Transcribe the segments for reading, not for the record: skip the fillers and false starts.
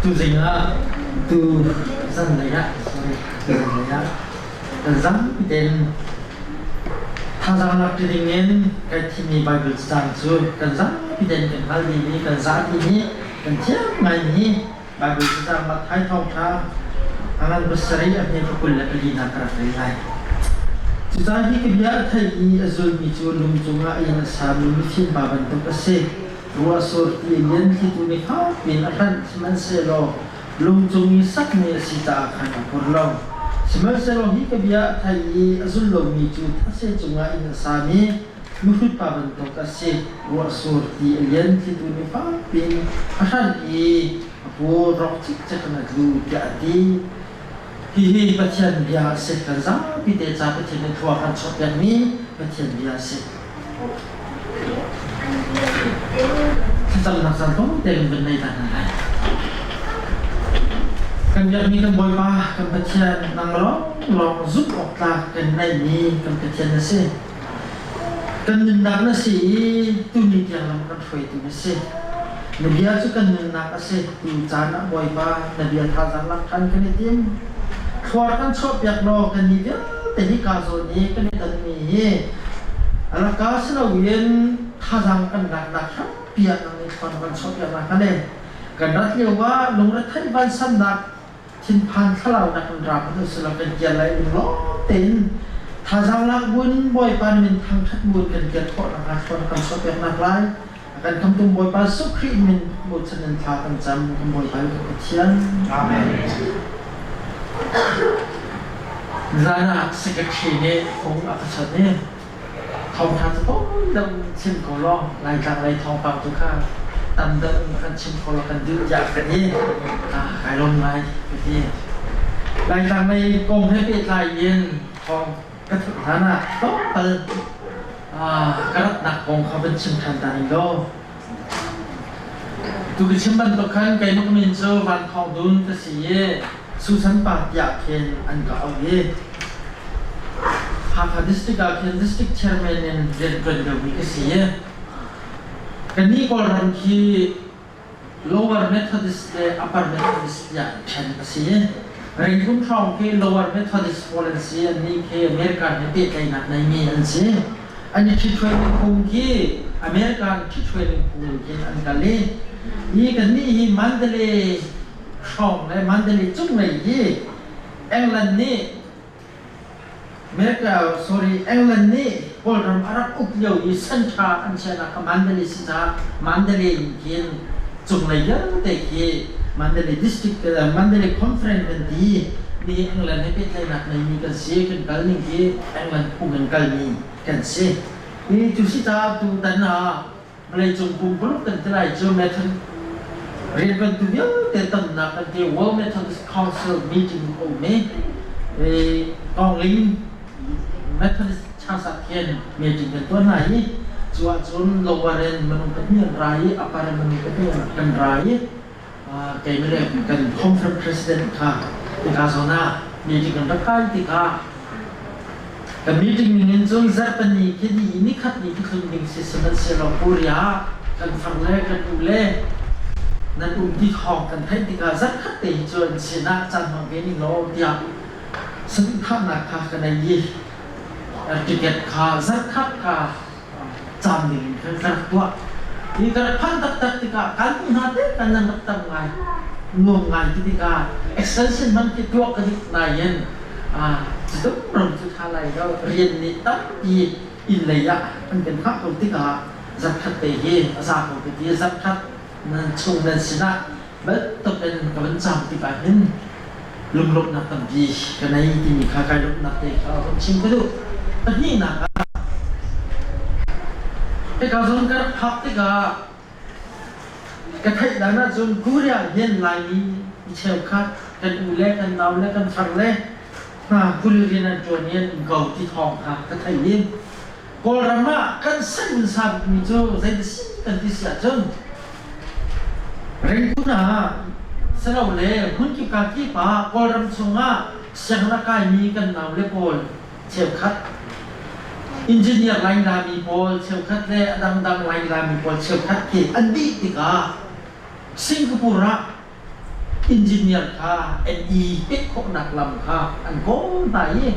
Tuzing ah tu zanlei ah sorry zanlei ah kan zapi tein thazaang lak ṭi dingin kai thimmi Bible cacang cu kan zapi tein kan hngal dihmi kan zah dihmi kan thiam ngaimi Bible cacang Matthai thawngṭha a ngan pasarih a hme 24 nak ka rak rel lai. Cucaah hi ka bia a thei i a zulmi cu lung cungah inn a sami mifim pa bantuk a si. Ruahsur ti lian thlitu nih fak piin a hlanh sihmanhsehlaw lung cung i sakmi a si caah khan a pur lo. Sihmanhsehlaw hi ka bia a thei i a zul lomi cu thase cungah inn a sami mihrut pa bantuk a si. Ruahsur ti a lian thlitu nih fak piin a hranh i a pur rawk cikcek in a tlu tiah a ti. Hihi Pathian bia a si. Kan zapi te ca Pathian nih thlua kan chuahpiakmi Pathian bia a si. Thlacamnak caan tlawmte kan vun nei ta hna lai. Kan biakmi kan Bawipa, kan Pathian, nang lawnglawng zumh awk tlak kan neihmi kan Pathian na si. Kan nunnak na si i tuni tiang lam kan hruaitu na si. Na bia cu kan nunnak a si. Tu caan ah Bawipa, na bia thazaang lak ṭhan kan i tim. Thluar kan chuahpiak law kannih vialte hika zawn i kan i tonmi hi a laka si loin thazaang kan laknak hrampi ah nang nih thluar kan chuahpiak nakhnga le kan rat lio ah lungretheih vansannak thinphan thlalaunak in ra hmanh usih law kan kial lai lunglawm tein thazaang lak buin Bawipa na min thangṭhat buin kan kial khawh nakhnga thluan kan chuahpiak lai. A kan khamtu Bawipa Jesuh Khrih min bochan in thla kan cam kan Bawipa kan Pathian. Amen. Zan ah secretary nih phung a ka chawnh i thawngṭha cu tawi deuh in chim ko law Laitlang lei thawngpang tu kha tam deuh in kan chim kho law kan duh tiah ka ti. Kai lawm ngai ka ti. Laitlang lei kong he pehtlai in thawng ka theih hlan ah tlawmpal ka ratnak kong kha van chim ṭhan ta ning law. Tu ka chim bantuk khan keimah min cu Van Thawng Dun ka si i Susan pa tiah khin an ka auh i Hakha District ah khin District Chairman in rianṭuan liomi ka si i kannih Kawlram khi Lower Methodist le Upper Methodist tiah ṭhen a si. Ringkun hrawng khi Lower Methodist pawl an si, annih khi American he pehtlaihnak neimi an si. An i ṭhithruaining phung khi American ṭhithruaining phung in khin an kal i hi kannih hi Mandalay hrawng le Mandalay cunglei hi England nih America sorry England nih Kawlram a rak uk lio i sanṭha an chiahnak kha Mandalay si caah Mandalay in khin cunglei vialte khi Mandalay district Mandalay conference kan ti mi England he pehtlaihnak neimi kan si kan kal ning khi England phung in kalmi kan si. Hi cu si caah tutan ah Vawleicung pumpuluk kan ti lai cu Method rianṭuantu vialte tonnak kan ti World Methodist Council meeting a um i Tawngling Methodist Church ah khin meeting kan tuah hna i cu ahcun lower in minung pahnih an ra i upper in minung pahnih kan ra i keimah le kan conference president kha hika zawn ah meeting kan rak kai tikah Kan meeting ning in cun zarhpini khi ni i nikhat ni khi tlun ding si sihmanhsehlaw Korea kan far le kan u le nan um ti thawng kan theih tikah zarhkhat te hi cu an sinah caan hmang ve ning law tiah saduhthahnak kha ka nei i ticket kha zarhkhat kha caam ding in khan ka rak tuah. Hi ka rak phanh taktak tikah kan hmuh hna te kan nan rak tam ngai nuam ngai ti tikah extension hmanh khi tuah ka duh nain cutum ram cu tha lai lo rian nih tampi inn lei ah an kan hngah ko tikah zarhkhat te hi a za ko ka ti zarhkhat nan chung nan sinah bantuk in ka van caam tikah hin lunglawmhnak tampi ka nei timi kha kai lawmhnak te kha van chim ka duh. Pahnihnak ah hika zawn ka rak phak tikah ka theih dan ahcun Korea hin Laimi mi cheukhat kan u le kan nau le kan far le hna kuli rian an ṭuan i an um ko ti thawng kha ka theih i Kawlram ah kan san sa bikmi cu zei si kan ti si ahcun Ringkun ah silole hmunkip kakip ah Kawlram chungah sianginn a kaimi kan naule pawl cheukhat, engineer Lailami pawl cheukhat le a dangdang Lailami pawl cheukhat khi an dih tikah Singapore ah. Engineer kha ME pek khawhnak lam kha an kawl hna i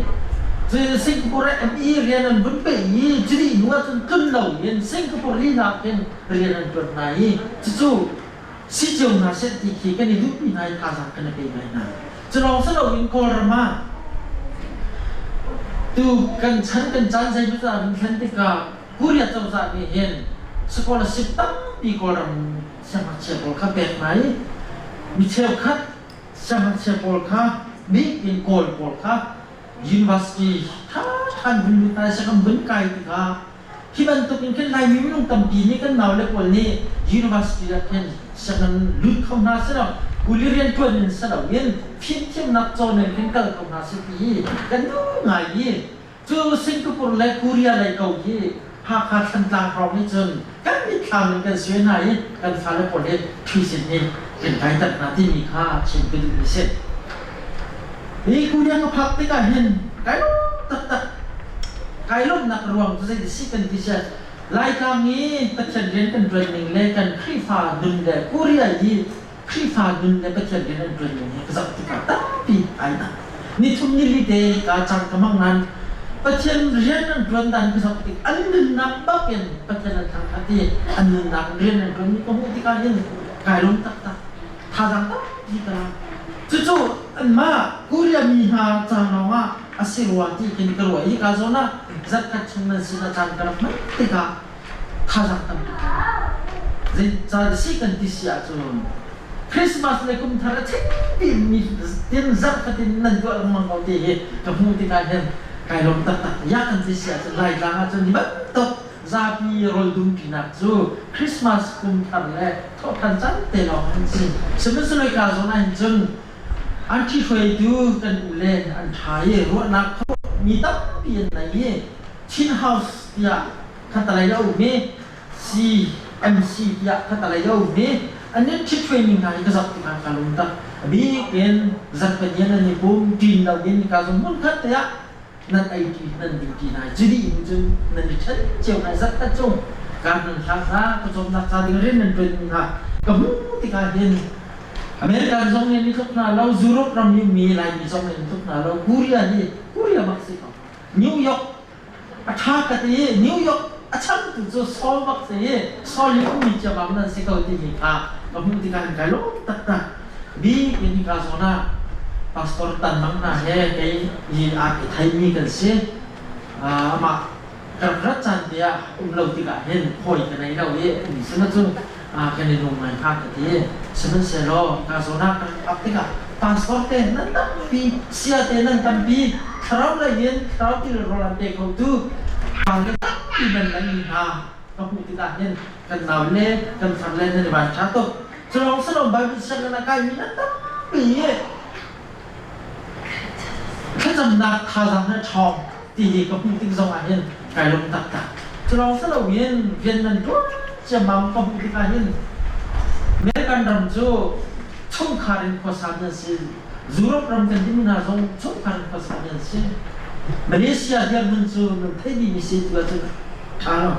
cu Singapore ah ME rian an vun peh i cuti hnu ahcun tlun loin Singapore lila khin rian an ṭuan hna i cucu si cio hna seh ti khi kan i duhpi hna i thazaang kan i pe ngai hna. Cu lawng si loin Kawlram ah tu kan chan kan caan zeimaw zat an thlen tikah Korea cozah nih hin scholarship tampi Kawlram siangngakchia pawl kha pek hna i mi cheukhat siangngakchia pawl kha bik in Kawl pawl kha university ṭhaṭha an vun lut hna i sianginn vun kai tikah hi bantuk in khin Laimi minung tampi nih kan naule pawl nih university ah khin sianginn lut kho hna selaw kuli rianṭuan in si loin fimthiamnak cawn in khin kal kho hna seh ti hi kan duh ngai i cu Singapore le Korea lei ko hi Hakha Thlantlang hrawng nih cun kan mitthlam in kan suai hna i kan fale pawl hi ṭhuisin hi kan kaiter hna timi kha chim ka duhmi si. Hi Korea ka phak tikah hin kai lawm taktak. Kai lawmhnak ruang cu zeiti si kan ti siah Laitlang i Pathian rian kan ṭuan ning le kan Khrihfa nun le Korea i Khrihfa nun le Pathian rian an ṭuan ning hi ka zoh tikah tampi ai dang. Nithum nili te ka cang ka mang nain Pathian rian an ṭuan dan ka zoh tik an nunnak bak in Pathian an thangṭhat i an nunnak rian an ṭuanmi ka hmuh tikah hin kai lawm taktak. Thazaang tampi ka la. Cucu anmah Korea mi hna ca lawngah a si rua ti khin ka ruah i ka zawn ah zarhkhat chung nan sinah caan ka rak hman tikah thazaang tampi ka la. Zei si kan ti si ahcun Christmas le kum thar a thing mi tin zarh fatin nan tuah lengmang ko ti hi ka hmuh tikah hin kai lawm taktak. Ya kan ti si ahcun Laitlang ahcun hi bantuk zapi rawl dumṭinak cu Christmas kum thar le thawhṭhan caan te lawng an si. Sihmanhsehlaw ka zawn ahhin cun an ṭhihruaitu kan u le an ṭha i ruahnak mi tampi an nei i Chin House tiah khatalei a um i CMC tiah khatalei a um i an in ṭhithruai hna hi ka zoh tikah ka lung tak. A bik in zarhpini an i pum ṭin loin ka zung hmunkhat te ah nan ei ṭi nan ding ṭi hna i cu dih in cun nan i ṭhen cio hna i zarhkhat cung kaan nan hlang hna ka cawmnak ca ding rian nan ṭuan hna ka hmuh tikah hin American zong nih an i tluk hna lo Europe ram i mi Laimi zong nih an tluk hna lo Korea hi Korea bak si ko New York a ṭha ka ti i New York a changtu cu Saul bak si i Saul i ummi ciammam nan si ko timi kha ka hmuh tikah hin kai lawm taktak. Bik in hika zawn ah Pastor Tan Mang hna he kei i aa i theimi kan si. Amah ka rak rat caan te ah um lo tikah hin hawi ka nei lo i um sihmanhsehlaw kan i lung ngai hnga ka ti. Sihmanhsehlaw hika zawn ah ka rak phak tikah pastor te nan tampi, sia te nan tampi, thlarau lei in thlarau til rawl an pe khotu pa le tampi nan ngeimi hna ka hmuh tikah hin kan nau le kan far le nan i van ṭha tuk. Cu lawng si lo Bible sianginn a kaimi nan tampi i thlacamnak thazaang he ṭhawng ti hi ka hmuh tik zong ah hin kai lawm taktak. Cu lawng si loin rian nan ṭuan ciammam ka hmuh tikah hin American ram cu chungkhar in khuasa nan si. Europe ram kan timi hna zong chungkhar in khuasa nan si. Malaysia dirhmun cu nan theih dihmi si tu ahcun ṭha lo.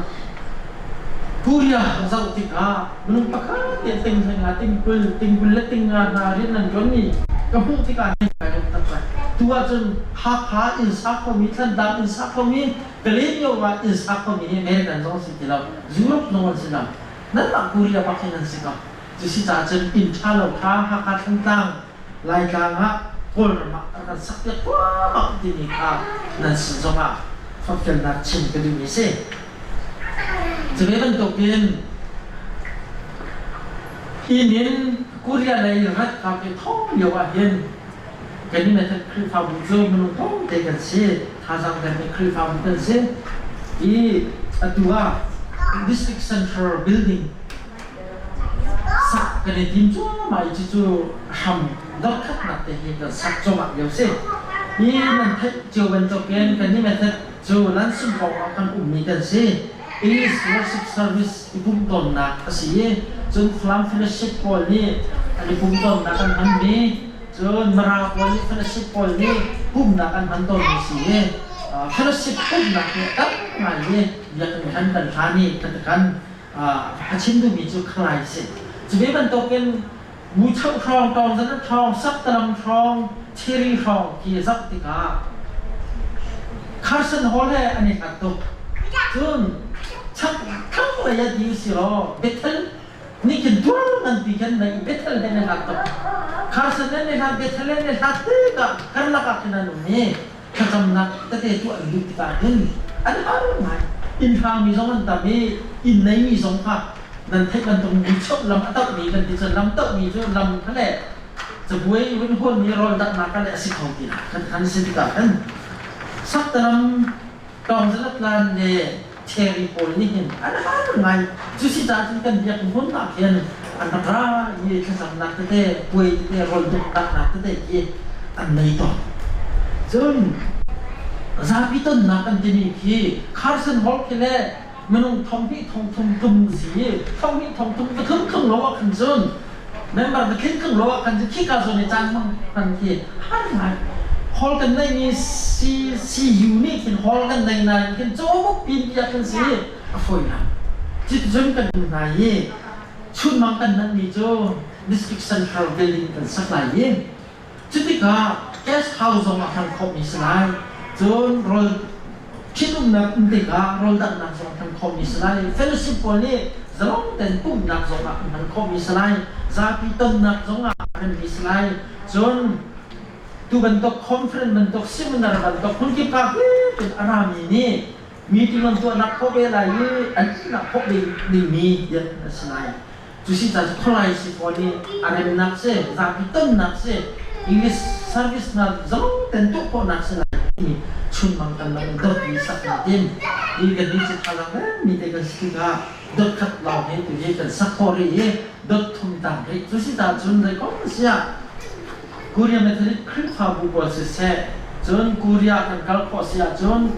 Korea zoh tikah minung pakhat te ting hlei ting 20 ting 20 le ting nga hna rian nan ṭuanmi ka hmuh tikah hin kai lawm taktak. Tu ahcun Hakha inn sa khomi, Thantlang inn sa khomi, Kalaymyo ah inn sa khomi hi American zong si ti lo, Europe zong an si lo. Nanmah Korea bak hin an si ko. Cusi caah cun inn ṭha lo kha Hakha Thantlang Laitlang ah Kawlram ah an kan sakpiak huahmah timi kha nan sin zongah forhfialnak chim ka duhmi a si. Cu ve bantukin hi min Korea lei rat ka pe thawng lio ah hin kan i Method Khrihfabu cu minung tlawmte kan si, thazaang dermi Khrihfabu kan si i atu ah District Central Building Sak kan i tim cuahmah i cucu a hram dorkhatnak te hi kan sak cuahmah lio si. Hi nan theih cio bantukin kannih method cu Lansing pawngah kan ummi kan si. English Worship Service i pumh tawnnak a si i cun Falam Fellowship pawl nih an i pumh tawnnak an hmanmi cun Mara pawl nih Fellowship pawl nih pumhnak an hman tawnmi si i fellowship pumhnak hi a tam ngai i biakinn khan kan hlan i kan kan a chim duhmi cu khalai si. Cu ve bantukin Muchoh hrawng, Tawngzan hrawng, Saktalam hrawng, Cherry hrawng khi zoh tikah Carson Hall he an i hlat tuk. Cun chak thlang lei ah ti si law Bethel nih khin tuar nganpi khin na i Bethel he nan hlat tuk. Carson he nan hlat, Bethel he nan hlat tikah karlak ah khin an um i thlacamnak tete tuah an duh tikah hin an har ngai. Inn hrangmi zong an tam i inn neimi zong kha nan theih bantuk muichawt lam a tohmi kan ti cun lam tohmi cu lam kha le cabuai vun hawnmi rawl danghnak kha le a si kho ti lai kan khan si tikah khan saktalam tawngzalatlan le cherry pawl nih hin an har ngai. Cu si caah cun kan biak hmun ah khin an rak ra i thlacamnak tete, puai tete, rawl dukdaknak tete khi an nei tawn. Cun zapi tonnak kan timi khi Carson Hall khi le minung thong hnih thong thum tum si i thong hnih thong thum va tlung tlung lo ah khan cun member va tling tlung lo ah khan cun khika zawn i caan hmang hman khi har ngai. Hall kan neihmi CCU nih khin hall kan nei nain khin cawbuk pin piak kan si a fawi lo. Cuticun kan um hna i chunmang kan nganmi cu District Central Building kan sak lai i cutikah guest house zong a hman khawhmi si lai. Cun rawl ṭhitumnak um tikah rawl danghnak zong hman khawhmi si lai. Fellowship pawl nih zalong tein pumhnak zong ah an hman khawhmi si lai. Zapi tonnak zong ah remmi si lai. Cun tu bantuk conference bantuk seminar bantuk hmunkip ka in a rami nih meeting an tuahnak khawh ve lai i an ihnak khawh ve dingmi rian a si lai. Cu si ca cu khualai si fawn i a remnak si, zapi tonnak si, English service hna zong ten tuah khawhnak si lai timi chunmang kan lam in dawtmi sak kan tim. Hi kan nih cu thazaang mi te kan si tikah dot khat lawng hi tu hi kan sak khawh rih i dot thum tang rih. Cu si ca cun zeikom siah Korea Methodist Khrihfabu pawl siseh, cun Korea kan kal khawh si ahcun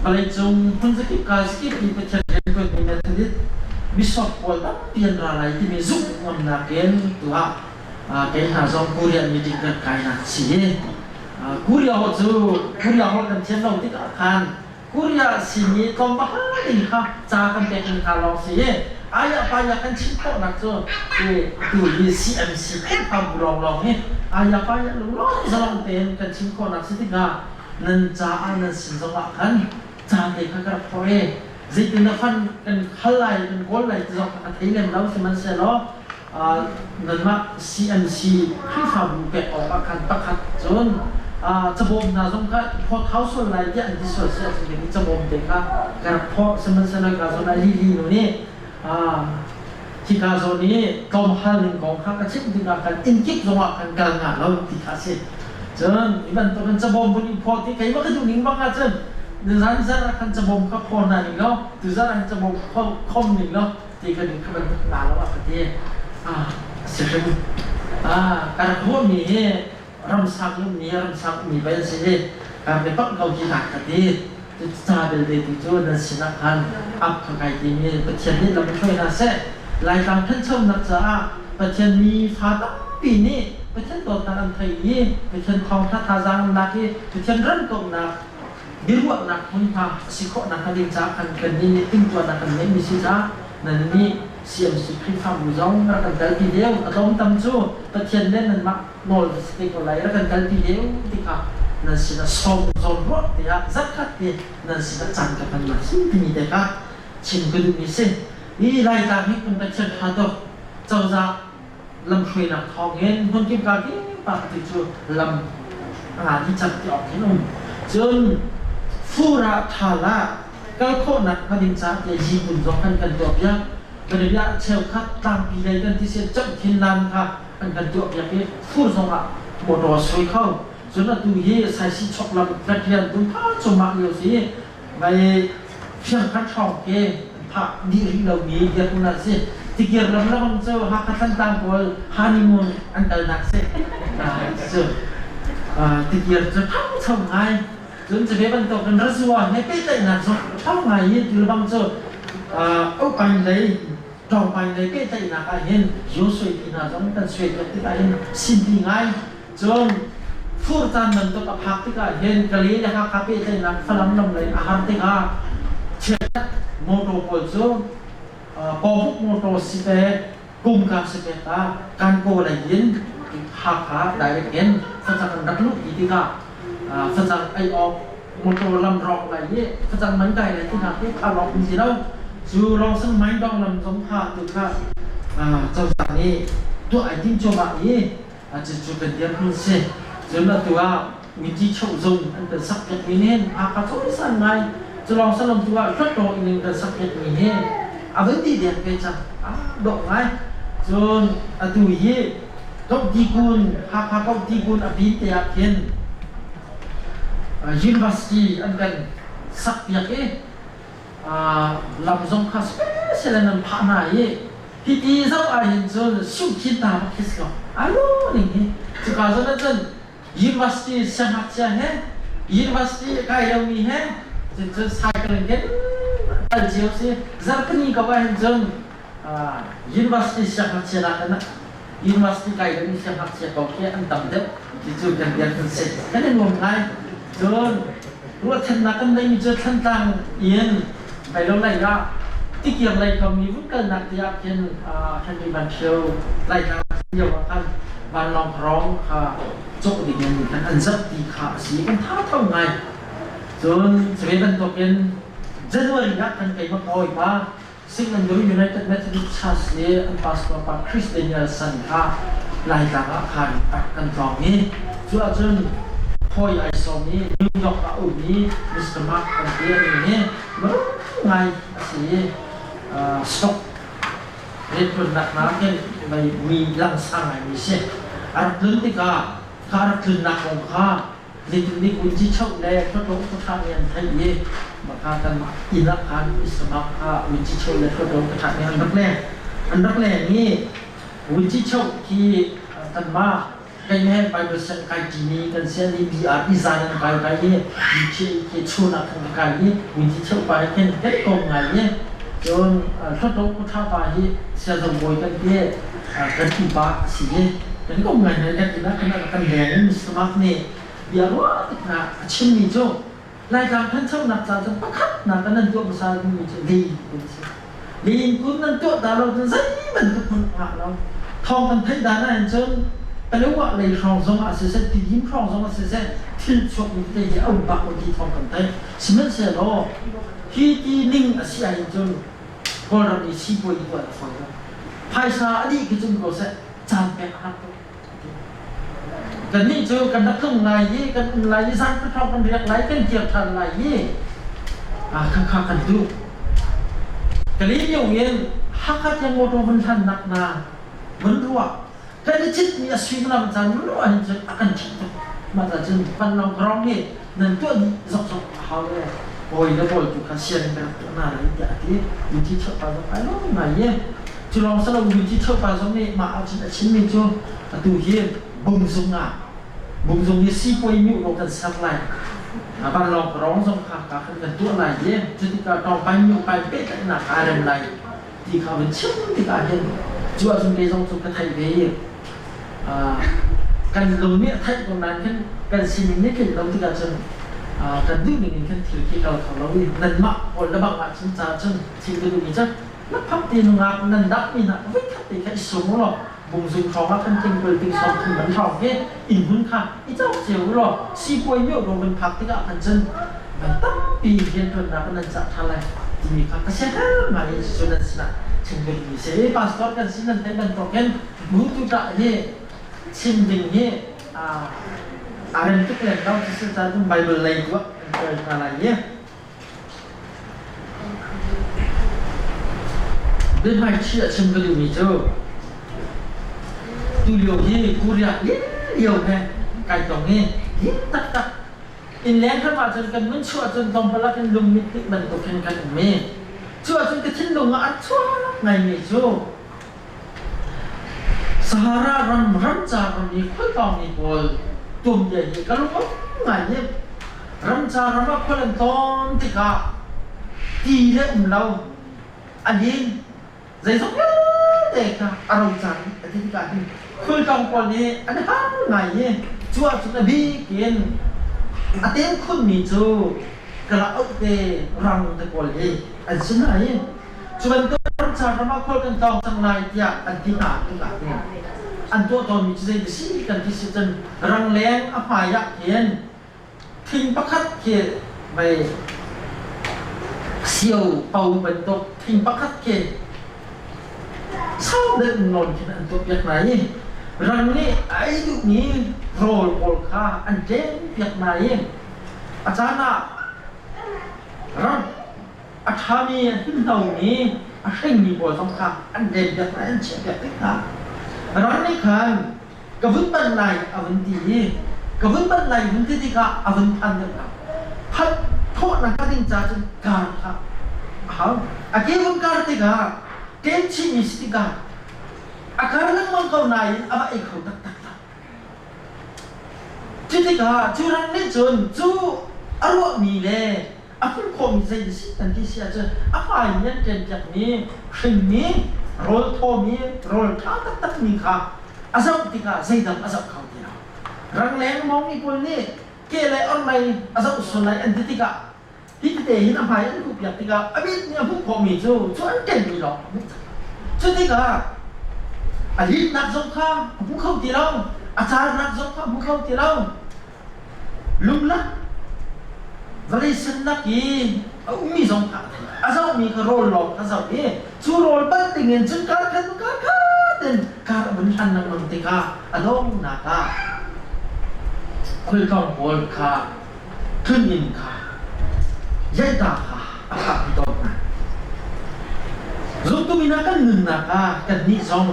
vawleicung hmunzakip kazakip i Pathian rianṭuanmi Methodist bishop pawl tampi an ra lai timi zumh ngamnak in tuah kei hna zong Korea meeting kan kainak a si i Korea holh cu Korea holh kan thiam lo tikah khan Korea simi tlawmpal in kha ca kan pek mi hna lawng si i ayah payah kan chim khawhnak cu tu hi CMC Khrihfabu lawnglawng hi ayah payah lunglawm zalong tein kan chim khawhnak si tikah nan caah nan sin zongah khan ca te kha ka rak phorh i zeitin dah fan kan hal lai kan kawl lai ti zong kha ka thei lem lo. Sihmanhsehlaw nanmah CMC Khrihfabu pek awkah khan pakhat cun cabawm hna zong kha phawt hau sual lai tiah an ti sual si ahcun khin cabawm te kha ka rak phawh. Sihmanhsehlaw hika zawn ah Lily nu nih hika zawn i tlawmhal ning kong kha ka chimh tikah khan innkip zongah khan kal hnga lo ti kha a si. Cun hi bantukin cabawm vun i phawt i keimah ka duh ning bang ahcun nizan zarh ah khan cabawm kha phaw hna ning law tuzarh ah hin cabawm khom ning law ti kan kha bantuk hna lo a ka ti. Si hrim ka rak ruahmi hi ramsang ummi ramsang ummi pei an si hi ka rak i pamh ko hi na ka ti. Ca belte tu cu nan sinah khan ap kha kai timi Pathian nih lam hruai hna seh. Laitlang ṭhanchonak caah Pathian mi fa tampi nih Pathian dawtnak an thei i Pathian thawngṭha thazaang an lak i Pathian ram komhnak biaruahnak hmunhma a si khawh nakhnga ding caah khan kannih nih timhtuahnak kan ngeihmi si caah nannih CMC Khrihfabu zong rak kan kalpi deuh. A tlawmtam cu Pathian le nanmah nawl va si te ko lai, rak kan kalpi deuh tikah nan sinah sawm zawn ruah tiah zarhkhat te nan sinah caan ka hman lai si timi te kha chim ka duhmi si. Hi Laitlang hi kan Pathian ṭha tuk. Cozah lamhruainak thawngin hmunkip ka pa ti cu lam a ni cang ti awk hin um. Cun fur ah ṭhal ah kal khawhnak hnga ding caah tiah zipun zong kan kan tuahpiak. Banabia cheukhat tlangpi lei kan ti sian camhthin lam kha an kan tuahpiak i fur zongah motor a sui kho. Cun atu hi saisi chok lam kan rian tu tha cumah lio si vai fiangkhat hrawng ke phah dih rih lomi dirhmun ah si. Tikir lam lamang cu Hakha Thantlang pawl honeymoon an kalnak si. Cu tikir cu ṭhangcho ngai. Cun cu ve bantuk in razua he pehtlaihnak zong ṭha ngai i tulbang cu Opain lei Ṭawngpain lei pehtlaihnak ah hin Joshua ti hna zong kan suai piak tikah hin sinpi ngai. Cun fur caan bantuk a phak tikah hin Kale le Hakha pehtlaihnak Falam lam lei a har tikah cheukhat motor pawl cu Pawbuk motor si te. Kum ka si pek ah kan kaw lei in Hakha direct in facang an rak luh ti tikah facang ei awk motor lam rawk lai i facang man kai lai ti hna khi kha rawk mi si lo. Cu lawngsang maindong lam zong kha tu kha cozah nih tuah ai tim cuahmah i cucu kan dirhmun si. Cun atu ah Winci Choh zung an kan sak piak mi nih Hakha cawisan ngai. Cu lawng salam tu ah Hluttaw inn in kan sak piak mi hi a van dih deng ve cang. Aa dawh ngai. Cun atu hi Kohti Kun Hakha Kohti Kun a pin te ah khin University an kan sak piak i lam zong kha special in an phah hna i hiti zoh ahhin cun suhkhin ta bak khi si ko. Alo ning hi cuka zawn ah cun University siangngakchia he university kai lomi he cun cycle in kan kal cio si. Zarhpini ko ahhin cun university siangngakchia nakin university kai lomi siangngakchia ko khi an tam deuh. Cucu kan biak kan si. Kan i nuam ngai. Cun ruahchannak kan neimi cu Thlantlang in Bailo lei ah tikir lei kam i vun kalnak te ah khin Henry Van Thio Laitlang lio ah khan vanlawng rawng kha cawk ding in kan an zap ti kha a si. Kan tha tho ngai. Cun cu ve bantukin January ah kan keimah hawipa Sigmund United Methodist Church i an pastor pa Chris Danielson kha Laitlang ah khan kan tlawng i cu ahcun hawi ai sawm i New York ah a um i Mr. Mark kan ti a min hi ngai a si i stock rianṭuannak hna khin mi langsang ngaimi si. A rak tlun tikah kha a rak tlunnak kong kha zeitindik vunci choh le khuaṭawng khuaṭha nih an theih i maka kan inn ah khan Issamak kha vunci choh le khuaṭawng khuaṭha nih an rak leng. An rak leng i vunci choh khi kanmah kei he Bible siang kai ṭimi kan sian i BR i zan an kai kai i BTA khi chun ah khan ka kai i vunci choh pa he khin kan i kom ngai i cun khuaṭawng khuaṭha pa hi siazong bawi kan ti kan pupa a si i kan i kom ngaingai kan inn ah khan a kan leng i Mr. nih bia ruah tik hna a chimmi cu Laitlang thanchonak ca cun pakhatnak ah nan tuah hmasa dingmi cu lei kun a si. Lei kun nan tuah ta lo cun zeibantuk hmanh a ngah lo. Thawng kan theih dan ahhin cun Paletwa lei hrawng zong ah siseh, Tidim hrawng zong ah siseh thil chuakmi tete hi a um bak lo ti thawng kan theih. Sihmanhsehlaw hi ti ning a si ahhin cun Kawlram i sipuai tuah a fawi lo. Phaisa a dih khi cun ko seh, caan pek a har tuk. Kannih cu kan rak tlung lai i kan um lai i zan khat kan riak lai, kan kir ṭhan lai i khakha kan duh. Kalay in Hakha tiang motor vun hlannak hna vun ruah kan i citmi a suimilam caan vun ruah hin cun a kan ṭhih tuk. Mah ca cun vanlawng rong nih nan tuah dih zokzok a hau le hawi le pawl tu kha sian ka rak tuah hna lai tiah a ti. Mithi chuahpa zong ai lawm ngai i Cu lawng si lo Mithi chuahpa zong nih mah ahcun a chimmi cu atu hi Bungzung ah Bungzung hi sipuai myu kan ser lai. Vanlawng rong zong kha ka kan kan tuah lai i cutikah tawngpai myu pai pehtlaihnak aa rem lai ti kha vun chim tikah hin cu ahcun kei zong cu ka theih ve i kan lung nih a theih ko nain khin kan sining nih tlinh lo tikah cun kan duh ning in khin thil khi kal kho lo i nanmah pawl le bang ahcun ca cun thil ka duhmi cu na phak ti nungak nan dahmi hna voikhat te kha i sum u law bungzung hrawng ah kan tingkul ting 30 man hrawng khi inn hmun kha i cawk cio u law sipuai mioh ro van phak tikah khan cun van tampi rianṭuannak in nan cah ṭha lai timi kha ka siaherh ngai i cucu nan sinah chim duhmi si. Pastor kan si nan theih bantukin butu ṭah hi chim ding hi aa rem tuk lem lo. Cucaah cun Bible lei tu ah kan kawl hna lai i Biahmaiṭhi a chim ka duhmi cu tulio hi Korea lio he kai tong i lim taktak innleng ram ahcun kan vun chuah cun tlawmpal ah kan lungmit tik bantuk hin kan um i cu ahcun ka thinlung ah a chuak ngaimi cu Sahara ram ramcar ram i khualtlawngmi pawl tuanbia hi ka lung a um ngai i ramcar ram ah khual an tlawn tikah ti le um lo a lin zeizong vialte kha a rocar a ti tikah hin khualtlawng pawl nih an har ngai i cu ahcun a bik in a tem khunmi cu kalauk te rang te pawl hi an si hna i cu bantuk. Ramcar ram ah khual kan tlawng cang lai tiah an ti hna tikah hin an tuah tawnmi cu zei si kan ti si cun rangleng a hmai ah khin thing pakhat khi mei sio po bantuk thing pakhat khi sau deuh nawn khin an tuahpiak hna i rang nih a ei duhmi rawl pawl kha an ṭempiak hna i a caan ah ram a ṭhami a hninhnomi a hringmi pawl zong kha an ṭempiak hna an chiahpiak tik hna. Rang nih khan ka vun banh lai a vun ti i ka vun banh lai vun ti tikah a vun phan deuh hna. Phanh khawhnak hnga ding ca cun kar kha a hau. A ke vun kar tikah ṭem chihmi si tikah a kar lengmang ko nain a va ei kho taktak lo. Cutikah cu rang nih cun cu a ruahmi le a hmuh khawhmi zei a si kan ti si ahcun a hmai in an ṭempiakmi hringmi rawl thawmi rawl ṭha taktakmi kha a zoh tikah zeidang a zoh kho ti lo. Rangleng mawngmi pawl nih ke le orhlei a zoh sual lai an ti tikah Hi tete hin a hmai an hmuhpiak tikah a mit nih a hmuh khawhmi cu cu an ṭenmi lawng a hmuh cang. Cu tikah a linnak zong kha a hmu kho ti lo, a carnak zong kha a hmu kho ti lo. Lunglak vawlei sennak i a ummi zong kha a thei. A zohmi kha rawl lawng kha zoh i cu rawl banh dingin cun kar khat kar khat in kar a vun hlan lengmang tikah a donghnak ah khualtlawng pawl kha tluninn kha Yaita kha a phakpi tawn hna. Zumtu min ah kan nunnak ah kannih zong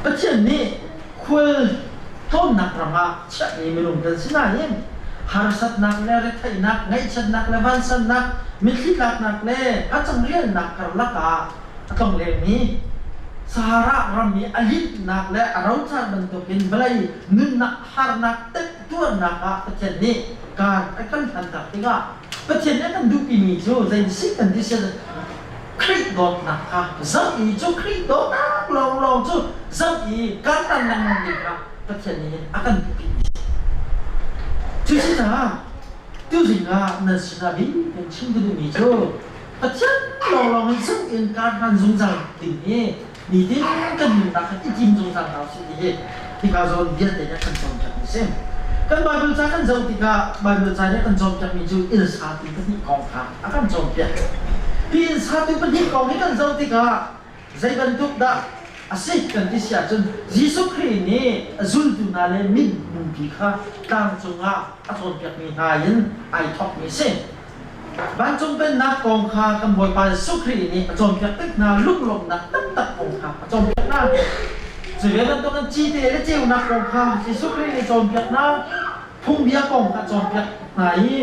Pathian nih khual tlawnnak ram ah chiahmi minung kan si nain harsatnak le retheihnak, ngaihchiatnak le vansannak, mitthli tlaknak le hacang rialnak karlak ah a tlonglengmi Sahara ram i a linhnak le a rocar bantukin vawlei nunnak harnak temtuarnak ah Pathian nih kaan a kan hlanter tikah Pathian nih a kan duhpimi cu zei si kan ti si Khrih dawtnak kha zoh i cu Khrih dawtnak lawnglawng cu zoh i kan ran lengmang ding kha Pathian nih a kan duhpimi si. Cucaah tuzing ah nan sinah bik kan chim ka duhmi cu Pathian lawnglawng in zumh in kaan hman zungzal ding hi nitin kan nunnak kha i tim zungzal hna usih ti hi hika zawn vialte nih kan cawnpiakmi si. Kan Bible ca kan zoh tikah Bible ca nih a kan cawnpiakmi cu inn satu pahnih kong kha a kan cawnpiak. Hi inn satu pahnih kong hi kan zoh tikah zei bantuk dah a si kan ti si ahcun Jesuh Khrih nih a zultu hna le min bupi kha tlang cungah a cawnpiakmi hna in ai thawkmi a si. Vancung Pennak kong kha kan Bawipa Jesuh Khrih nih a cawnpiak tik hna lunglawmhnak taktak kong kha a cawnpiak hna. Cu ve bantukin cite le ceunak kong kha Jesuh Khrih nih cawnpiak hna, phungbia kong kha cawnpiak hna i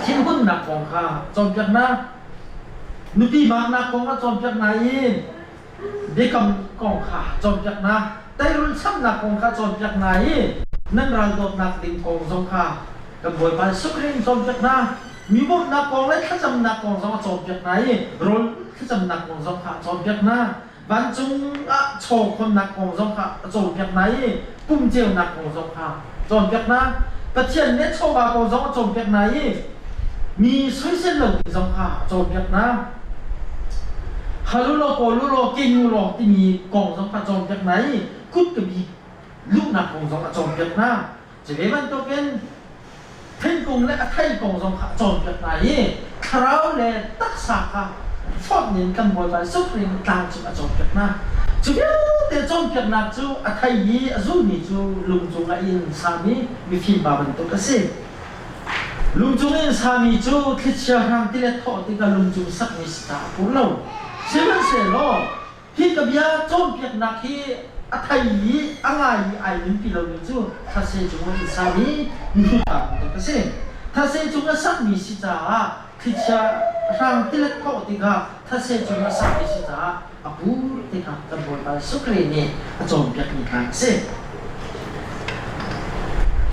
thinhunnak kong kha cawnpiak hna, nupi maknak kong a cawnpiak hna i biakam kong kha cawnpiak hna, teirul chamnak kong kha cawnpiak hna i nan ral dawtnak ding kong zong kha kan Bawipa Jesuh Khrih in cawnpiak hna. Mi bawmhnak kong le thlacamnak kong zong a cawnpiak hna i rawl thlacamnak kong zong kha a cawnpiak hna. Vancung ah chaw khonnak kong zong kha a cawnpiak hna i pum ceunak kong zong kha cawnpiak hna. Pathian nih chawva kong zong a cawnpiak hna i mi soisel lo ding zong kha a cawnpiak hna. Hal u law kawl u law king u law timi kong zong kha cawnpiak hna i kut ka bi luhnak kong zong a cawnpiak hna. Cu ve bantukin thingkung le a thei kong zong kha a cawnpiak hna i thlarau le taksa kha fonh in kan Bawipa Jesuh Khrih nih tlang cung a cawnpiak hna. Cu vialte cawnpiaknak cu a thei i a zulmi cu lung cungah inn sami mifim pa bantuk a si. Lung cung in sami cu thlichia hrang tilet thawh tikah lung cung sakmi si ta a pur lo. Sihmanhsehlaw hi ka bia cawnpiaknak hi a thei i a ngai i ai nunpi lomi cu thase cung in sami mihrut pa bantuk a si. Thase cung a sakmi si caah thlichia hrang tilet thawh tikah thase cung a sakmi si caah a pur tikah kan Bawipa Jesuh Khrih nih a cawnpiakmi hna a si.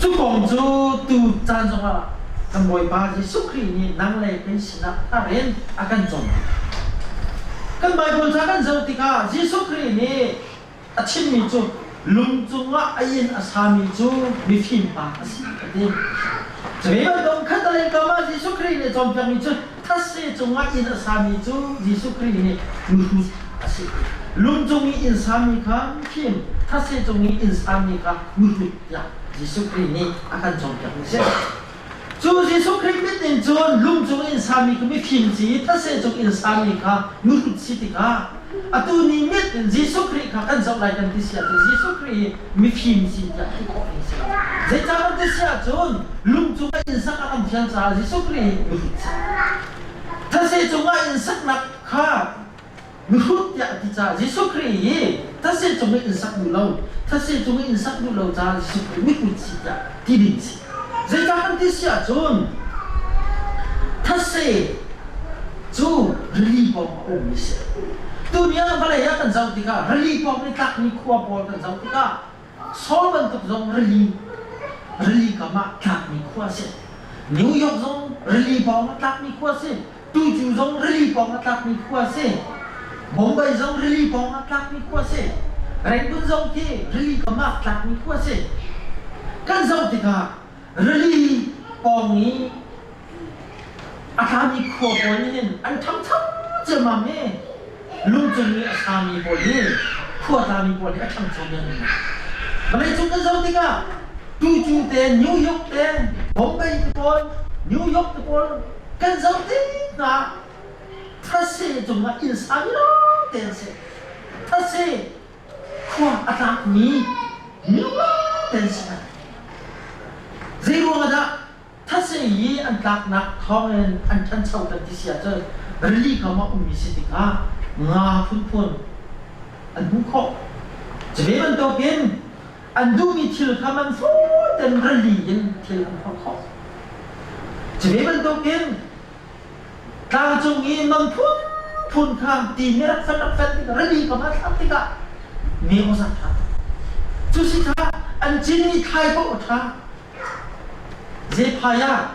Cu kong cu tu caan zongah kan Bawipa Jesuh Khrih nih nang le kei sinah thar in a kan cawnpiak. Kan Bible ca kan zoh tikah Jesuh Khrih nih a chimmi cu lung cungah a inn a sami cu mifim pa a si a ti. Cu ve bantuk khat le kam ah Jesuh Khrih nih cawnpiakmi cu. Thase cungah inn a sami cu Jesuh Khrih nih mihrut a si. Lung cung i inn sami kha mifim, thase cung i inn sami kha mihrut tiah Jesuh Khrih nih a kan cawnpiakmi a si. Cu Jesuh Khrih mit in cun lung cung inn sami kha mifim si i thase cung inn sami kha mihrut si tikah atu ni mit in Jesuh Khrih kha kan zoh lai kan ti si ahcun Jesuh Khrih hi mifim si tiah ti khawh ding si lo. Zeicah kan ti si ahcun lung cungah inn sak a kan fial caah Jesuh Khrih hi mihrut si. Thase cungah inn saknak kha mihrut tiah a ti caah Jesuh Khrih hi thase cung i inn sak duh lo, thase cung i inn sak duh lo caah Jesuh Khrih mihrut si tiah ti ding si. Zeicah kan ti si ahcun thase cu rili pawng a ummi si. Tuni ah vawlei ah kan zoh tikah rili pawng i tlakmi khua pawl kan zoh tikah Saul bantuk zong rili rili kam ah tlakmi khua a si. New York zong rili pawng ah tlakmi khua a si. Tucu zong rili pawng ah tlakmi khua a si. Bombay zong rili pawng ah tlakmi khua a si. Rangoon zong khi rili kam ah tlakmi khua a si. Kan zoh tikah rili pawng i a tlami khua pawl nih hin an ṭhangcho ciammam i lungcung i a sami pawl hi khua tlami pawl hi a ṭhangcho mi an um. Vawleicung kan zoh tikah Tucu te, New York te, Bombay te pawl, New York te pawl kan zoh tik hna thase cungah inn sami lawng te an si. Thase khua a tlakmi minung lawng te an si hna. Zei ruangah dah thase i an tlaknak thawngin an ṭhancho kan ti si ahcun rili kam ah ummi si tikah nga phunphun an hmuh khawh. Cuve bantukin an duhmi thil kha man fawi tein rili in thil an phorh khawh. Cuve bantukin tlangcung i non phunphun kha ti nih rak fen rak fen tikah rili kam ah thlak tikah me aw zat ṭha. Cu si kha an cinmi thlai paoh a ṭha. Zephaiah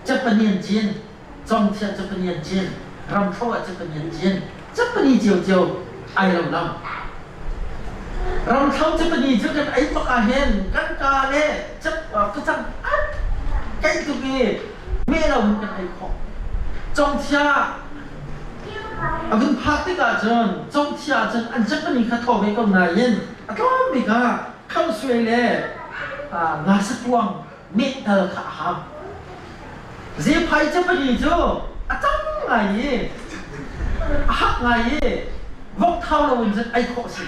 Japan cin, Congthia Japan cin, Ramthlo ah Japan cin, Japan ciocio ai lo lo. Ramthlo Japan cu kan ei bak ah hin kan ka le facang an kai tuk i me lo in kan ei khawh. Congthia a vun phak tikah cun Congthia cun an Japan kha thaw ve ko nain a tlawm bik ah khamsui le ngasakuang mehtal kha a hau. Zephai capani cu a cang ngai i a hak ngai i vok thau lo in cun ei khawh si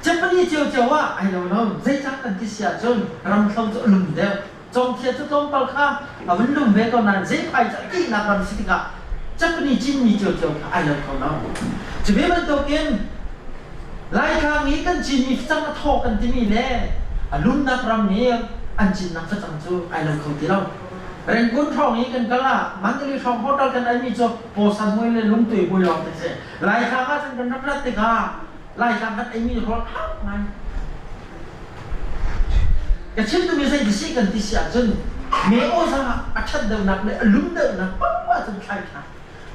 Capani ciocio ah ai lo lo zeicah kan ti si ahcun ramthlo cu a lum deuh congthia cu tlawmpal kha a vun lum ve ko nain zephai cu a kihnak ram si tikah capani cinmi ciocio kha ai lo kho lo. Cu ve bantukin Laitlang i kan cinmi facang a thaw kan timi le a lumnak ram i an cinnak facang cu ai lo kho ti lo. Rangoon hrawng i kan kal ah Mandalay hrawng hotel kan eimi cu pawsan hmui le lungtui hmui lawng te si. Laitlang ah cun kan rak rat tikah Laitlang kan eimi rawl hak ngai. Ka chim duhmi zei ti si kan ti si ahcun me aw a ṭhat deuhnak le a lum deuhnak paoh ahcun thlai ṭha.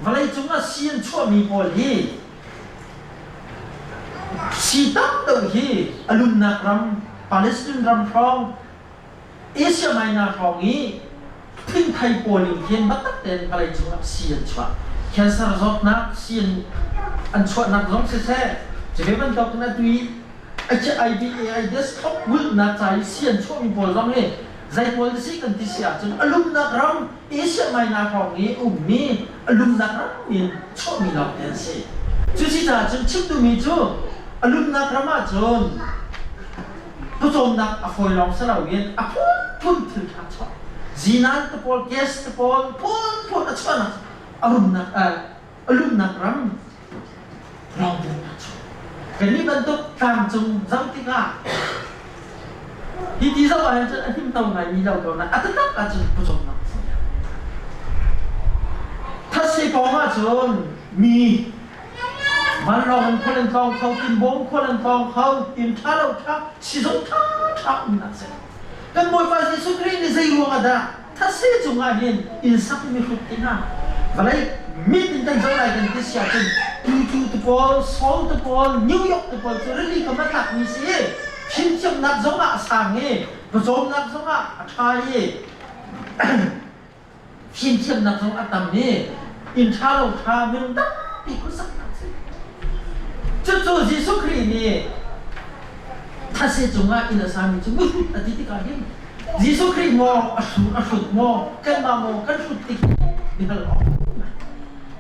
Vawleicung ah si an chuahmi pawl hi Si tam deuh hi a lumnak ram Palestine ram hrawng Asia Minor hrawng i thingthei pawl in khin biatak tein vawleicung ah si an chuah. Cancer zawtnak si an chuahnak zong siseh, cuve bantuk in atu i HIV AIDS thlopbulnak ca i si an chuahmi pawl zong hi zei pawl si kan ti si ahcun a lumnak ram Asia Minor hrawng i ummi a lumnak ram in chuahmi lawngte an si. Cusicaah cun chim duhmi cu a lumnak ram ahcun pawcawmnak a fawi lawng si loin a phunphun thil ṭha chuah. Zinan te pawl, gas te pawl phunphun a chuahnak a rumnak a lumnak ram lawngte a chuah. Kannih bantuk tlangcung zoh tikah hi ti zoh ahhin cun a himto ngaimi lo ko na a taktak ahcun pawcawmnak a fawi. Thase pawng ahcun mi vanlawng in khual an tlawng kho, tinbawm khual an tlawng kho, inn ṭha lo ṭha, sizung ṭha ṭha umnak si. Kan Bawipa Jesuh Khrih nih zei ruang ah dah thase cungah hin inn sak mi hrut ti hna vawlei mit in kan zoh lai kan ti si ahcun tutu te pawl Seoul te pawl New York te pawl cu rili kam a tlakmi si i fimthiamnak zongah a sang i pawcawmnak zongah a ṭha i. Fimthiamnak zong a tam i inn ṭha lo ṭha minung tampi khuasaknak a si. Cucu Jesuh Khrih nih thase cungah inn a sami cu mihrut a ti tikah hin Jesuh Khrih maw a hrut a hrut maw kanmah maw kan hrut tik biahal awk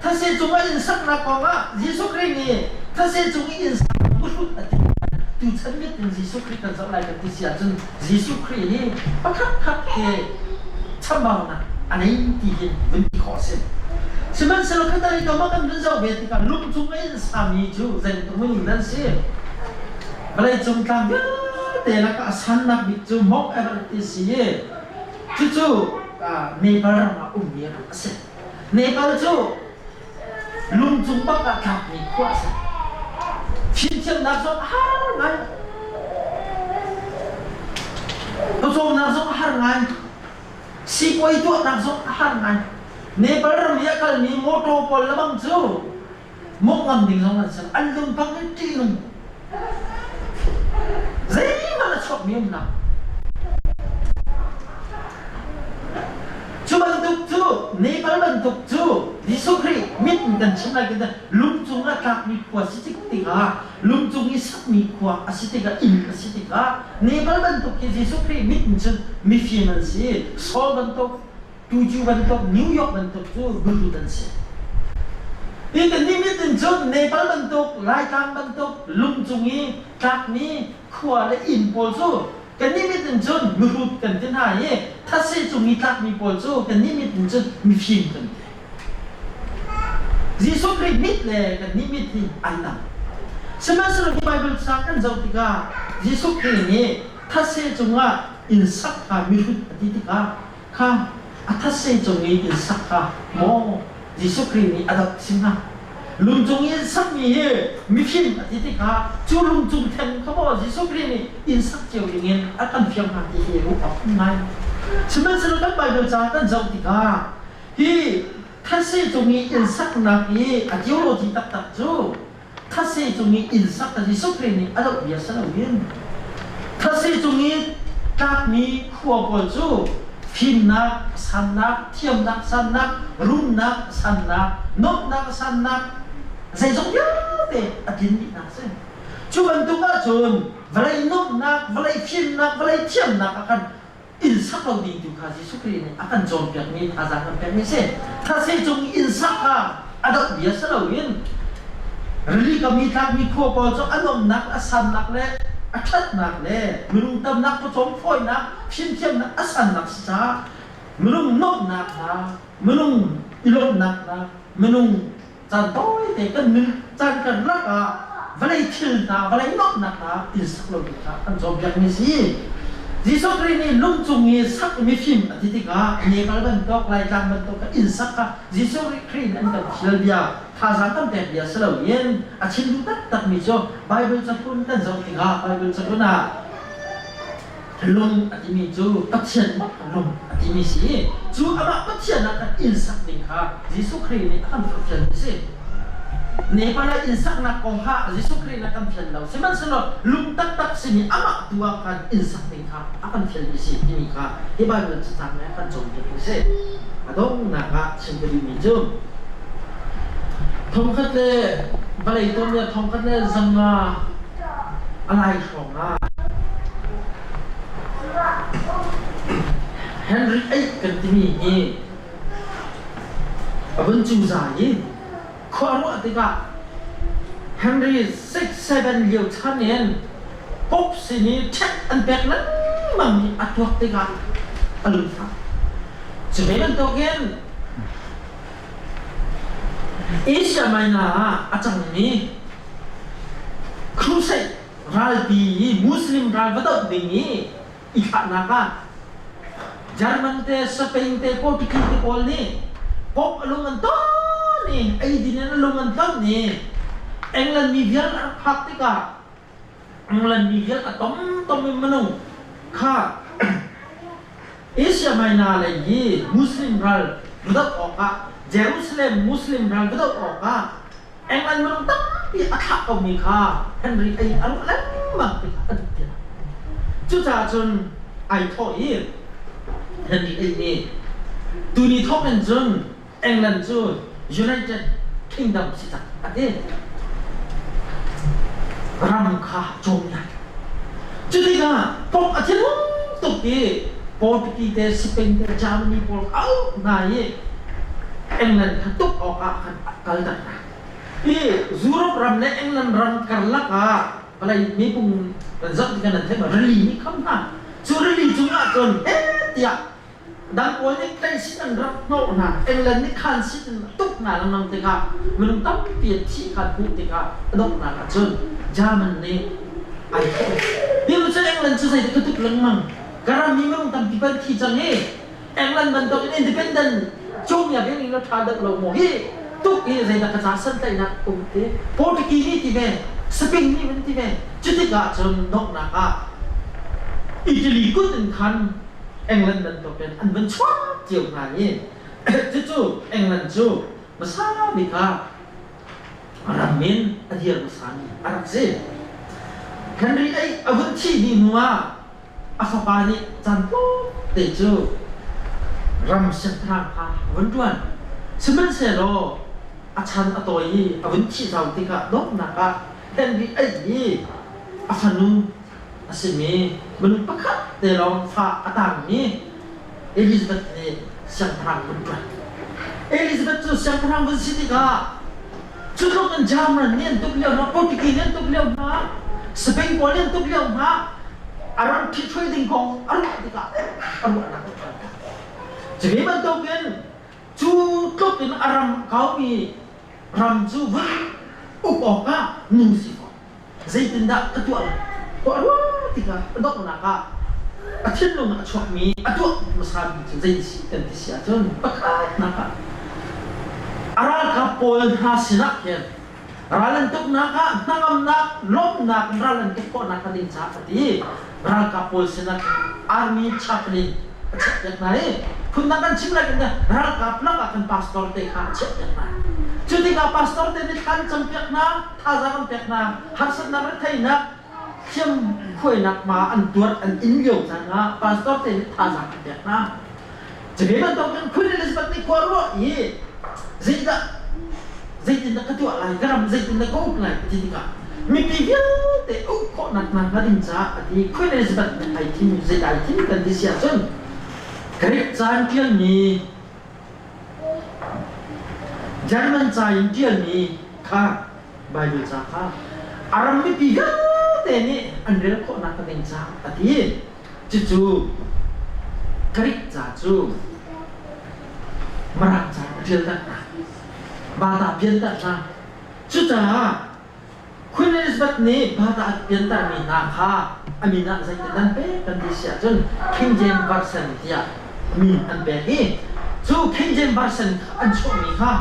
Thase cungah inn saknak kongah Jesuh Khrih nih thase cung i inn sak mihrut a ti. Tuchan mit in Jesuh Khrih kan zoh lai kan ti si ahcun Jesuh Khrih hi pakhat khat he chambaunak a nei ti hin vun ti khawh a si. Sihmanhsehlaw khatalei kam ah kan vun zoh ve tikah lung cung a inn sami cu zeibantuk minung dah an si? Vawleicung tlang vialte lakah a sannak bik cu Mount Everest ti a si i cucu Nepal ram ah ummi ram a si. Nepal cu lungcung bak ah tlakmi khua a si. Fimthiamnak zong a har ngai. Pawcawmnak zong a har ngai. Sipuai tuahnak zong a har ngai. Nepal ram i a kalmi motor pawl lebang cu mawh ngam ding zong an si. An lungpang hi ṭihnung. Zeihmanh a chuakmi um lo. Cu bantuk cu Nepal bantuk cu Jesuh Khrih mit in kan chim lai kan lung cung ah tlakmi khua si tik tikah lung cung i sakmi khua a si tikah inn a si tikah Nepal bantuk hi Jesuh Khrih mit in cun mifim an si. Saul bantuk Tucu bantuk New York bantuk cu mihrut an si. Hi kan nih mit in cun Nepal bantuk, Laitlang bantuk lungcung i tlakmi khua le inn pawl cu kan nih mit in cun mihrut kan ti hna i thase cung i tlakmi pawl cu kan nih mit in cun mifim kan ti. Jesuh Khrih mit le kan nih mit hi ai dang. Sihmanhsehlaw hi Bible ca kan zoh tikah Jesuh Khrih nih thase cungah inn sak kha mihrut a ti tikah kha a thase cung i inn sak kha maw Jesuh Khrih nih a doh sim hna. Lungcung i inn sakmi hi mifim a ti tikah cu lungcung theng kha maw Jesuh Khrih nih inn sak cio dingin a kan fial hna ti hi ruah awk um ngai. Sihmanhsehlaw kan Bible ca kan zoh tikah hi thase cung i inn saknak i a theology taktak cu Thase cung i inn sak a Jesuh Khrih nih a doh bia si loin thase cung i tlakmi khua pawl cu fimnak, sannak, thiamnak, sannak, rumnak, sannak, nuamhnak, sannak, zeizong vialte a tlin dihnak a si. Cu bantuk ahcun vawlei nuamhnak, vawlei fimnak, vawlei thiamnak ah khan inn sak lo ding tu kha Jesuh Khrih nih a kan cawnpiakmi thazaang kan pekmi a si. Thase cung inn sak kha a doh bia si loin rili kam i tlakmi khua pawl cu a nuamhnak, a sannak le a ṭhatnak le minung tamnak, pawcawm fawinak, fimthiamnak a sannak si caah minung nuamhnak hna, minung i lawmhnak hna, minung caan tawite kan nun caan karlak ah vawlei thil hna vawlei nuamhnak hna inn sak lo ding kha kan cawnpiakmi a si. Jesuh Khrih nih lung cung i sak mifim a ti tikah Nepal bantuk Laitlang bantuk ka inn sak kha Jesuh Khrih nih an kan thial bia thazaang kan pek bia si loin a chim duh taktakmi cu Bible cahlun kan zoh tikah Bible cahlun ah lung a timi cu Pathian bak lung a timi si cu amah Pathian ah kan inn sak ding kha Jesuh Khrih nih a kan forhfial mi si. Nepal ah inn saknak kong kha Jesuh Khrih nih a kan fial lo. Sihmanhsehlaw lung taktak simi amah tu ah khan inn sak ding kha a kan fial mi si timi kha hi Bible cacang nih a kan cawnpiak mi si. A donghnak ah chim ka duhmi cu thongkhat le vawlei tuanbia thongkhat le zanga a lai hrawng ah Henry VIII kan timi hi a vun cuza i khua ruah tikah Henry VI VII lio chan in Pope sin i ṭhek an pek lengmang i a tuak tikah a lungfak. Cu ve bantukin Asia Minor ah a cangmi Crusade ralpi i Muslim ral va doh ding i i thlahnak ah German te, Spain te, Portuguese te pawl nih Pope a lung an ton i eidin in a lung an ton i England mi vial a rak phak tikah England mi vial a tom tom in minung kha Asia Minor lei hi Muslim ral va doh awkah Jerusalem Muslim ral va doh awkah England minung tampi a thlah komi kha Henry ei a ruah lengmang tikah a duh ti lo. Cucaah cun ai thawh i Henry ei nih. Tuni thawk in cun England cu United Kingdom si cang a ti. Ram kha cawm lai. Cutikah pok a thinhung tuk i Portuguese te Spain te Germany pawl auh hna i England kha tuk awkah khan a kalter hna. Hi Europe ram le England ram karlak ah vawlei mipung kan zoh tikah nan theih ma rili nih kham hna. Cu rili cungah cun heh tiah Dang pawl nih tlaihsit an rak hnawh hna. England nih khansit in a tuk hna lengmang tikah minung tampi an thih kha an hmuh tikah a donghnak ah cun German nih ai thawh. Hi cu England cu zeitik ka tuk lengmang. Ka ram mi minung tampi pan thi cang i England bantuk in independent cawmia bing in ṭha deuh lo maw hi tuk hi zeidah ka ca santlaihnak um ti Portuguese nih ti ve Spain nih van ti ve cutikah cun donghnak ah Italy kut in khan England bantukin an van chuak cio hna i cucu England cu hmasa bik ah ram in a dir hmasami a rak si. Henry VIII a vun thih dih hnu ah a fapa nih caan tlawmte cu ram siangpahrang kha a vun ṭuan. Sihmanhsehlaw a chan a tawi i a vun thih zau tikah donghnak ah Henry VIII i a fanu a simi minung pakhat te lawng fa a tangmi Elizabeth nih siangpahrang vun ṭuan. Elizabeth cu siangpahrang vun si tikah cu tluk in German nih an tuk lio hna, Portuguese nih an tuk lio hna, Spain pawl nih an tuk lio hna, a ram ṭhithruai ding kong a ruah tikah a ruahnak a ṭuan. Cuve bantukin cu tluk in a ram kaumi ram cu vun uk awkah nu si fawn. Zeitindah ka tuah lai? Tuah rua tikah a donghnak ah a thinlung ah a chuakmi a tuah hmasa mi cu zei si kan ti si ahcun pakhatnak ah a ralkap pawl hna sinah hin ral an tuknak ah hnangamnak lawmhnak ral an tuk khawhnak hnga ding caah a ti ralkap pawl sinah army chaplain a chiahpiak hna i phundang kan chim lai kan ralkap lakah kan pastor te kha a chiahpiak hna. Cu tikah pastor te nih thla an campiak hna thazaang an pek hna harsatnak retheihnak thiam khuainak hma an tuar an in lio caan ah pastor te nih thazaang an pek hna. Cuve bantukin Queen Elizabeth nih khua ruah i zeidah zeitindah ka tuah lai ka ram zeitindah ka uk lai ti tikah mipi vialte uk khawhnak hna hnga ding caah a ti. Queen Elizabeth nih ai thim zei ai thim kan ti si ahcun Greek ca in ṭialmi German ca in ṭialmi kha Baibal ca kha a ram mipi vialte nih an rel khawhnak hnga ding caah a ti. Cucu Greek ca cu Mirang ca a ṭialter hna. Bata pianter hna. Cucaah Queen Elizabeth nih bata a piantermi hna kha a min ah zeitin an pek kan ti si ahcun King James Version tiah min an pek i cu King James Version an chuahmi kha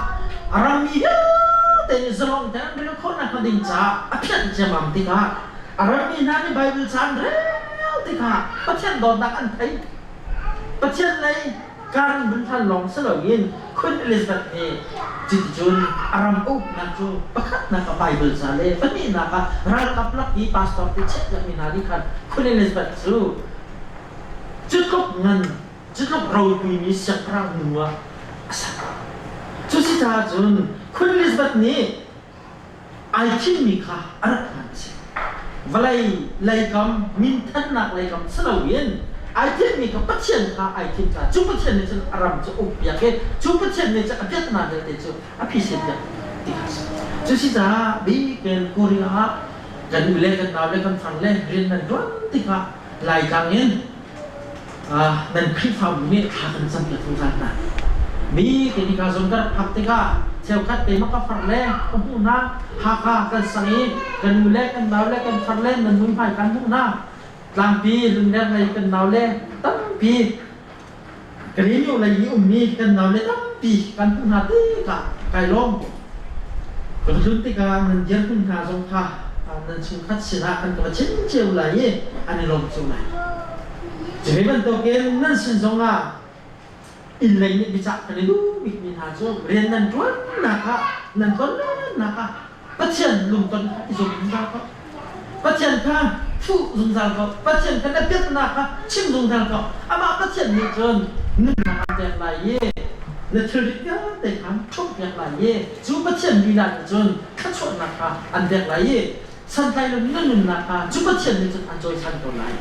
a rammi vialte nih zalong tein an rel khawhnak hnga ding caah a phianh ciammam tikah A rammi hna nih Baibal ca an rel tikah Pathian dawtnak an theih. Pathian lei kar in vun hlan lawng si loin Queen Elizabeth nih cuticun a ram uknak cu pakhatnak ah Baibal ca le pahnihnak ah ralkap lak i pastor te chiahpiakmi hna nih khan Queen Elizabeth cu cutluk ngan cutluk ropuimi siangpahrang nu ah a ser. Cusicaah cun Queen Elizabeth nih ai thimmi kha a rak hman a si. Vawlei leikam minthannak leikam si loin ai thimmi kha Pathian kha ai thim caah cu Pathian nih cun a ram cu a ukpiak i cu Pathian nih cun a biaknak vialte cu a phisin piak ti kha a si. Cu si caah bikin Korea ah kan u le kan nau le kan far le rian nan ṭuan tikah Laitlang in Nan Khrihfabu nih thla kan campiak zungzal hna. Mi kei nika zawn ka rak phak tikah cheukhat keimah ka far le ka hmuh hna. Hakha kan sang i kan u le kan nau le kan far le nan muihmai kan hmuh hna. Tlangpi Lungler lei kan nau le tampi Kalaymyo lei i ummi kan nau le tampi kan hmuh hna tikah kai lawm. Kan tlun tikah nan dirhmun hna zong kha nan chungkhat sinah kan ka va chim cio lai i an i lawm cio lai. Cuve bantukin nan sin zongah inn lei nih biacah kan i duh bikmi hna cu rian nan ṭuannak ah nan tonnak ah Pathian lungton kha i zum zungzal ko. Pathian kha fuh zungzal ko. Pathian kha na biaknak kha chim zungzal ko. Amah Pathian nih cun Nunnak an pek lai i na thilrit vialte kha an ṭhumhpiak lai i cu Pathian lila nih cun thluachuahnak kha an pek lai i santlai lo na nunnak kha cu Pathian nih cun an cawisan ko lai.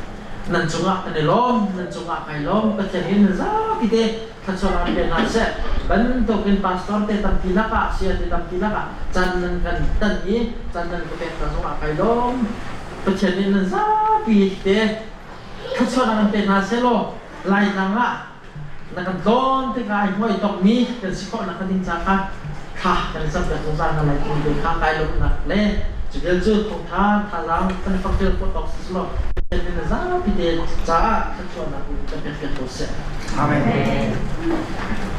Nan cungah kan i lawm, nan cungah kai lawm. Pathian hi nan zapi te thluachuah an pe hna seh. Bantukin pastor te tampi lakah, saya te tampi lakah can nan kan tan i can nan ka pek hna zongah kai lawm. Pathian nih nan zapi te thluachuah an pe hna seh law Laitlang ah na kan tlawn tikah ai hmuai tokmi kan si khawh nak ding ca kha thla kan i campiak zungzal hna lai ti te kha kai lawmhnak le cu vial cu thawngtha thazaang kan fakfel khawh tawk si selaw Pathian nih na zapi te caah thluachuahnak in kan pek piak ko seh. Amen.